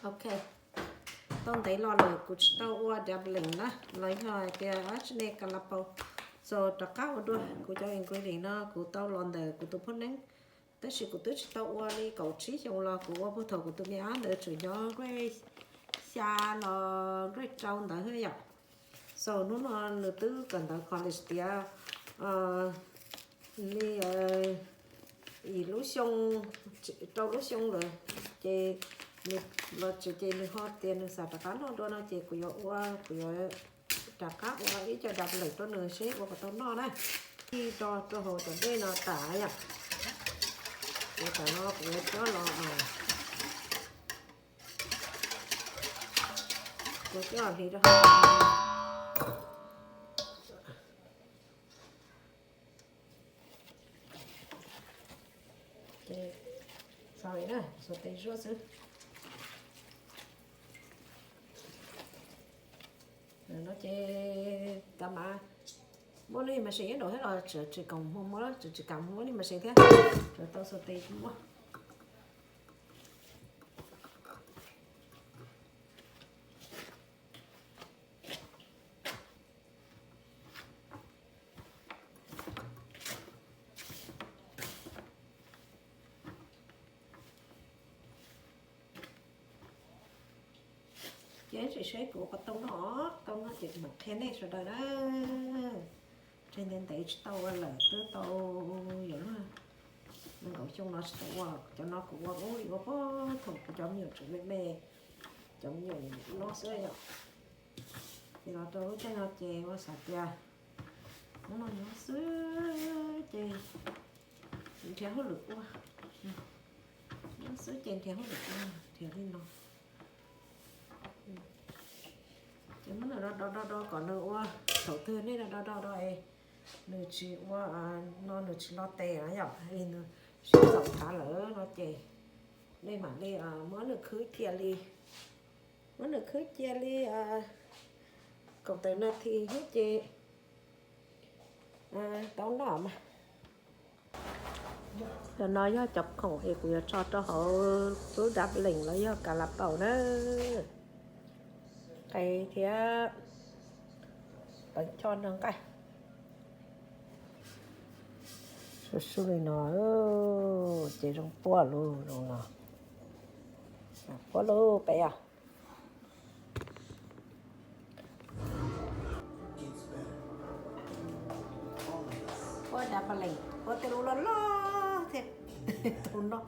Ok, tau ntev los lawm kuv tsis tau ua dumpling na, los yog hais tias dab tsi ne, ka la paus. So rov qab ua dua, kuv cov ingredient no kuv tau los ntawm kuv tus phab neeb, tab sis kuv twb tsis tau ua li kaum tsib xyoo los kuv ua puag thaum kuv tus me ab ntawd tseem nyob grade xya los grade rau ntawd thiab yom. So hnub no nws twb kawm ntawv college tiav li ib lub xyoo, rau lub xyoo lawm, ces nws los tsev ces nws ho tias nws xav rov qab noj dua no ces kuv yuav ua, kuv yuav rov qab ua ib co dumpling rau nws seb ua puas tau noj na. Ib do rau hauv cov dej no tas yom. Ces tam no kuv yuav coj los, kuv coj los hliv rau hauv. Ces xav li na, xuas tes zuaj xwb. No ces tab mas muab lub mas sees ib daum thiab los tsis kam muab, tsis kam muab lub mas sees thiab, tsuas tau xuas tes muab. Ces tsis saib kuv ua tau noj, tau noj ces kuv mam qhia nej sawv daws na. Tseem ntev ntev tsis tau ua lawm twb tau yuav luag nees nkaum xyoo no tsis tau ua. Cov no kuv ua ub li ua puag thaum kuv cov me nyuam tseem me me, cov me nyuam noj xwb yom. Ces los rau lub caij no ces ua xav tias hnub no nyob xwb ces nrhiav hauj lwm ua, nyob xwb ces nrhiav hauj lwm ua, nrhiav li no. Ces muab nws do do do do kom nws ua, thaum twg nej do do do do es nws tsis ua, no nws tsis lo tes na yom, es nws sib txaus thav lawm no ces nej mam li muab nws khwb cia li, muab nws khwb cia li kaum tawm nas this xwb ces tau noj mas. Cov no yog cov khoom es kuv yuav tso rau hauv lub dumpling los yog ka la paus na. Qe thiab peev choj nrog nqaij. Su su li no ces zoo puab lug no. Puab lug peb os. Puab dumpling, puab tej lub loj loj thiab tau noj.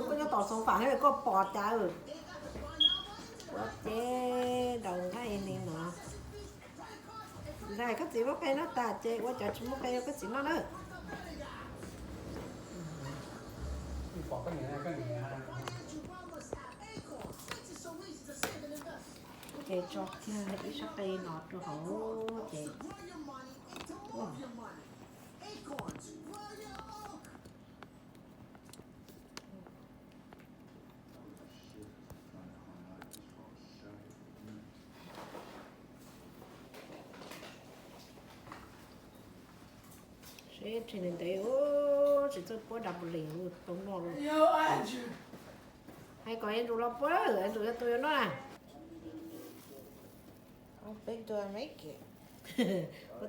Koj nyob tom sofa koj pom cas, puab ces daus nqaij li no. Ntxhais, koj txiv muab qe noj tas ces ua cov tsis muaj qe rau koj txiv noj na. Ces tso kiag ib sab qe no rau hauv ces. Seb tsis ntev ntev, tsis txawj puab dumpling tau noj li. Hais kom Andrew los puab, Andrew yog tus yuav noj na. Kuv twb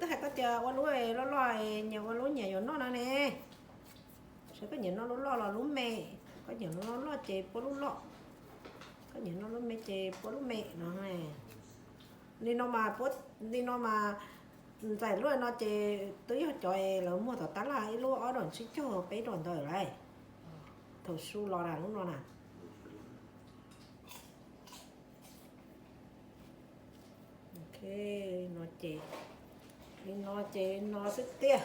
hais koj tias ua lub loj loj, nyias ua lub nyias yuav noj no ne. Seb koj nyiam noj lub loj los lub me, koj nyiam noj lub loj ces puab lub loj, koj nyiam noj lub me ces puab lub me no. Li no mas, li no mas, ntxais lub no ces twb yog cov lawv muag tom tab laj ib lub ob dua tsib caug peb dua ntawd lawm, thaum su los na lub no na. Ok, no ces, li no ces no xwb tiag.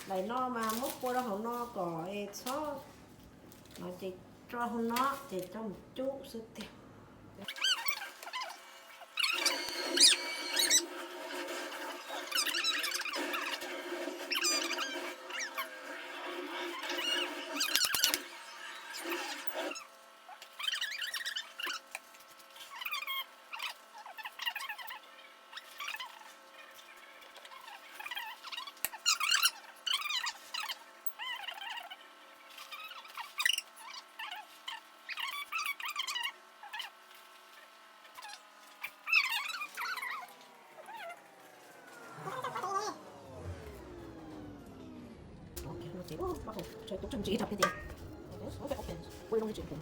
Daim no mas muab pua rau hauv no kom es txhob, no ces tso hauv no ces coj mus cub xwb tiag. Ces ua, ua, tus tub tseem tsis rau peb ces, ua zoo li tseem pum.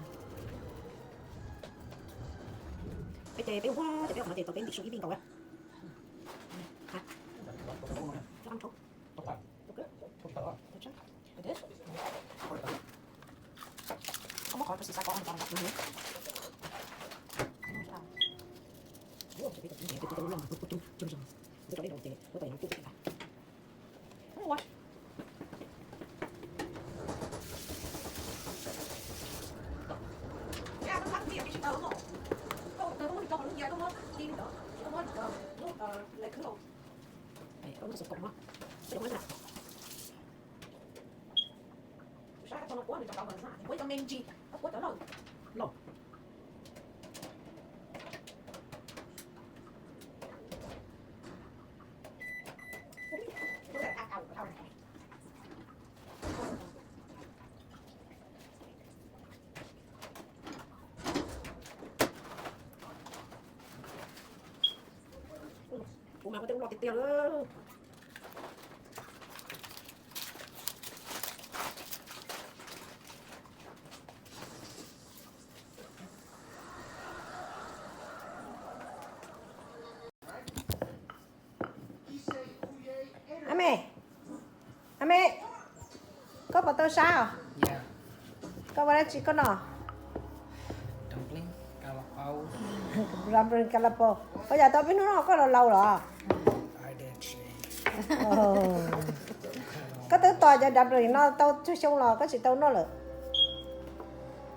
Peb ces peb ua ces peb ua no ces tau peb ntim su ib vij nkaus. Koj muab qhov rau xim xav kom an toàn. Kuv mas kuv tej lub loj tiag tiag lawm. A me, a me, koj puas tau sab os? Koj ua dab tsi koj no? Dumpling kalapaus. Ua yam tau peb hnub no koj laus laus los? Koj twb tos cov dumpling no tau tsawg xyoo los koj tsis tau noj lawm?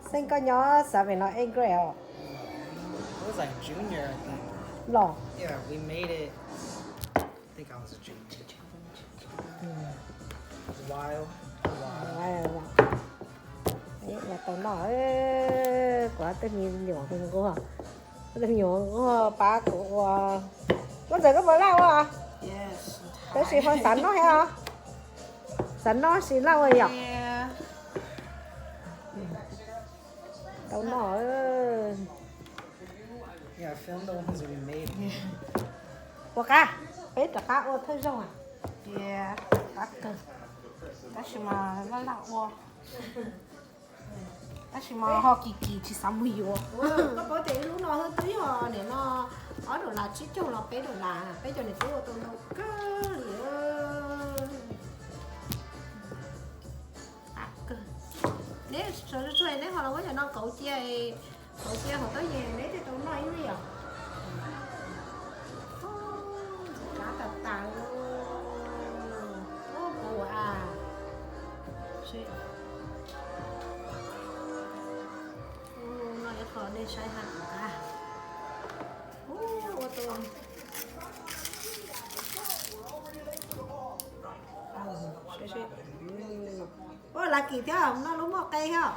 Xeeb koj nyob xav pem no eighth grade os? Los. Ua tau noj, kuv tej me nyuam nquag, tej me nyuam nquag pab kuv ua. Koj ntxawm koj puas laj ua? Tab sis ho xav noj thiab os. Xav noj sis laj ua yom. Tau noj. Ua qab, peb rov qab ua thawj zaug. Qab kawg. Tab sis mas laj laj ua. Tab sis mas ho kim kim tsis xav mus yuav. Koj paub tias ib lub no twb yog nim no ob dollar tsib caug los peb dollar, peb cov niam tub ua tau ntau kawg li. Qab kawg. Neb sawv tsuag neb ho los muab cov no kauv cia, kauv cia hauv tau yem neb thiaj tau noj ib me yom. Qab tas tas. Ub, kuv a. Ub, noj ib qho nej saib ha kuv qab. Ub, ua tau. Ua lav kim thiab noj lub muaj qe thiab.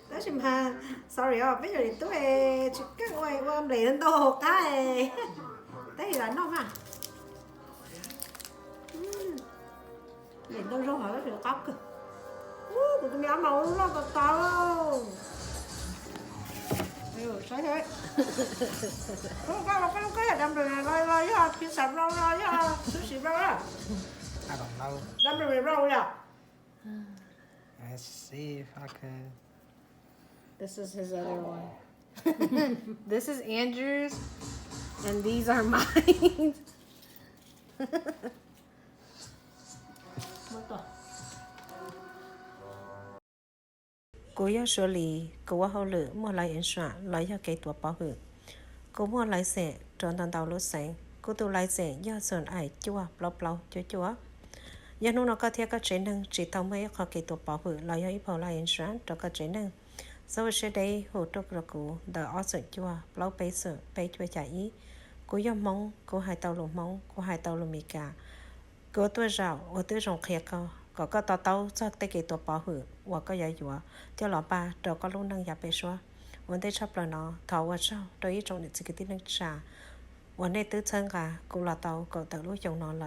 Tab sis mas, sorry os, peb cov niam tub tsis keej ua, ua nplem ntau hauv qab. Tab sis lam noj mas. Nplem ntau zog hov tab sis qab kawg. Ub, kuv tus me ab mas ua lub loj tas tas. Saib, koj los koj lub koj yam da nplem los los yog pizza roll los yog sushi roll a? Da nplem roll yom? Let's see if I could. This is his other one. This is Andrew's, and these are mine. Kuv yog Suav Lis, kuv ua hauj lwm muag life insurance los yog kev tuav pov hwm. Kuv muaj license rau ntau ntau lub xeev. Kuv tus license yog xon ais cuaj plaub plaub cuaj cuaj. Yog hnub no koj thiab koj tsev neeg tsis tau muaj ib qho kev tuav pov hwm los yog ib phau life insurance rau koj tsev neeg, txhob ua siab deb hu tuaj rau kuv ntawm ob xoom cuaj plaub peb xoom peb cuaj xya ib. Kuv yog Hmoob, kuv hais tau lus Hmoob, kuv hais tau lus Meskas. Kuv tuaj zaum uas twb zoo qhia koj kom koj to taub txog tej kev tuav pov hwm uas koj yuav yuav coj los npaj rau koj lub neej yav pem suab. Ua ntej tshaj plaws no thov ua tsaug rau ib tsoom niam txiv kwv tij neej tsa uas nej twb txhawb nqa kuv los tau kaum tawm lub xyoo no lawm.